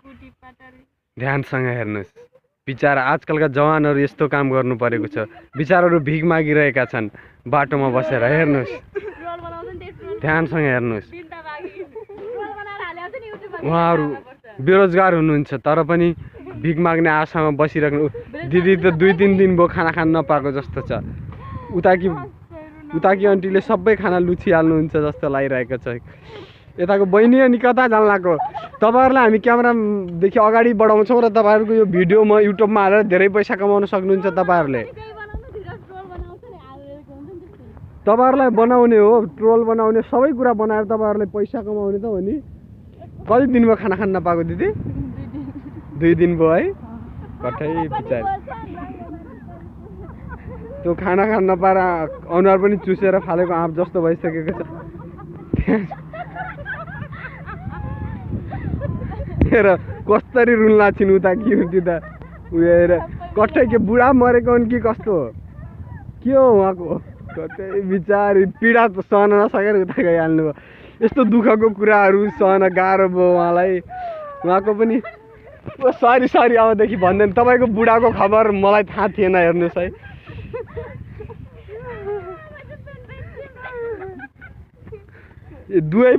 ध्यानसँग हेर्नुहोस् बिचारा आजकलका जवानहरू यस्तो काम गर्नु परेको छ बिचाराहरू भिख मागिरहेका छन् बाटोमा बसेर हेर्नुहोस् ध्यानसँग हेर्नुहोस् उहाँहरू बेरोजगार हुनुहुन्छ तर पनि भिख माग्ने आशामा बसिराख्नु दिदी त 2-3 दिन भयो खाना खान नपाएको जस्तो छ उताकी आन्टीले सबै खाना लुचिहाल्नुहुन्छ जस्तो लागिरहेको छ यताको बहिनी अनि कता जान्लाको तपाईहरुलाई हामी क्यामेरादेखि अगाडि बढाउँछौँ र तपाईहरुको यो भिडियोमा युट्युबमा हालेर धेरै पैसा कमाउन सक्नुहुन्छ तपाईहरुलाई बनाउने हो ट्रोल बनाउने सबै कुरा बनाएर तपाईहरुलाई पैसा कमाउने त हो नि कति दिन भयो खाना खान नपाएको दिदी 2 दिन भयो है कठै बिचार त्यो खाना खान नपाएर अनुहार पनि चुसेर फालेको आँप जस्तो भइसकेको छ हेर कसरी रुन्ला छिन् उता कि उति त उयो कठै के बुढा मरेको कि कस्तो हो के हो उहाँको कतै बिचारी पीडा सहन नसकेर उता गइहाल्नु भयो यस्तो दुःखको कुराहरू सहन गाह्रो भयो उहाँलाई उहाँको पनि सरी अबदेखि भन्दैन तपाईको बुढाको खबर मलाई थाहा थिएन हेर्नुस् है दुवै